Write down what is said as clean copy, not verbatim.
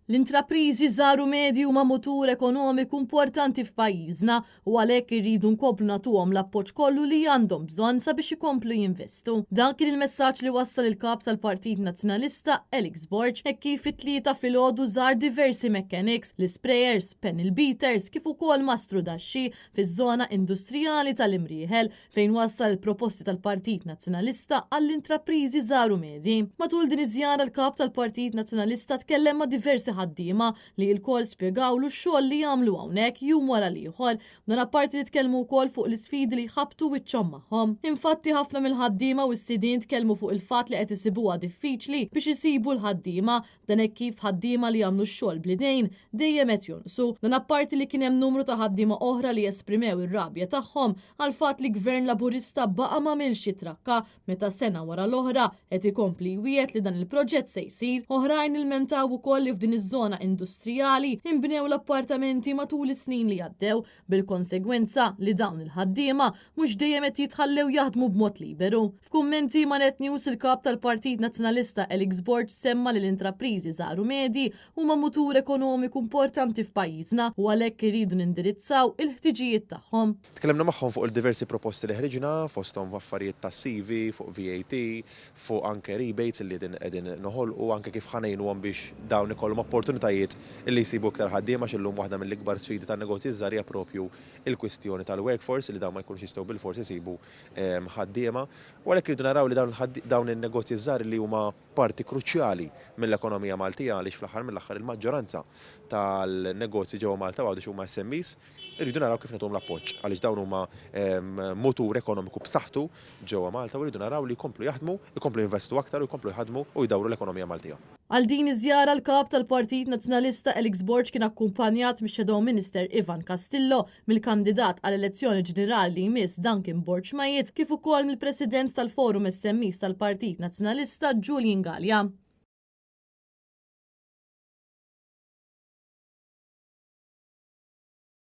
L-intrapriżi żgħar u medji huma mutur ekonomiku importanti f'pajjiżna u għalhekk irridu nkomplu nagħtuhom l-appoġġ kollu li għandhom bżonn sabiex ikomplu jinvestu. Dan kien il-messaġġ li wassal il-Kap tal-Partit Nazzjonalista Alex Borg hekk kif it-Tlieta filgħodu żar diversi mechanics, l-isprayers, panel beaters kif ukoll mastrudaxxi fiż-żona industrijali tal-Imrieħel fejn wassal il-proposti tal-Partit Nazzjonalista għall-intrapriżi żgħar u medji. Matul din iż-żjara l-Kap tal-Partit Nazzjonalista tkellem ma' diversi ħaddiema li lkoll spjegawlu x-xogħol li jagħmlu hawnhekk jum wara l-ieħor. Dan apparti li tkellmu wkoll fuq l-isfidi li jħabbtu wiċċhom magħhom. Infatti ħafna mill-ħaddiema u s-sidien tkellmu fuq il-fatt li qed isibuha diffiċli biex isibu l-ħaddiema. Dan hekk kif ħaddiema li jagħmlu x-xogħol bl-idejn dejjem qed jonqsu. Dan apparti li kien hemm numru ta' ħaddiema oħra li esprimew ir-rabja tagħhom għall-fatt li Gvern Laburista baqa' m'għamilx xi trakka meta sena wara l-oħra qed ikompli jwiegħed li dan il-proġett se jsir. Oħrajn ilmentaw ukoll li f'din iż-żona industrijali inbnew l-appartamenti matul is-snin li għaddew bil-konsegwenza li dawn il-ħaddiema mhux dejjem qed jitħallew jaħdmu b'mod liberu. F'kummenti ma' Net News il-Kap tal-Partit Nazzjonalista Alex Borg semma li l-intrapriżi żgħar u medji huma mutur ekonomiku importanti f'pajjiżna u għalhekk irridu nindirizzaw il-ħtiġijiet tagħhom. Tkellimna magħhom fuq il-diversi proposti li ħriġna, fosthom affarijiet tas-CV, fuq VAT, fuq anke rebates li qegħdin noħolqu, anke kif ħa ngħinuhom biex dawn ikollhom opportunitajiet li jsibu iktar ħaddiema għax illum waħda mill-ikbar sfidi tan-negozji ż-żgħar hija propju l-kwistjoni tal-workforce li dawn ma jkunux jistgħu bilfors isibu ħaddiema. U għalhekk irridu naraw li dawn in-negozji ż-żgħar li huma parti kruċjali mill-ekonomija Maltija għaliex fl-aħħar mill-aħħar il-maġġoranza tal-negozji ġewwa Malta u Għawdex huma SMEs, irridu naraw kif nagħtuhom l-appoġġ għaliex dawn huma mutur ekonomiku b'saħħtu ġewwa Malta u rridu naraw li jkomplu jaħdmu, ikomplu jinvestu aktar u jkomplu jħaddmu u jdawru l-ekonomija Maltija. Għal din iż-żjara l-Kap tal-Partit Nazzjonalista Alex Borg kien akkumpanjat mix-Shadow Minister Ivan Castillo, mill-kandidat għall-elezzjoni ġenerali li jmiss Duncan Borg Maiet kif ukoll mill-President tal-Forum SMEs tal-Partit Nazzjonalista Julian Galea.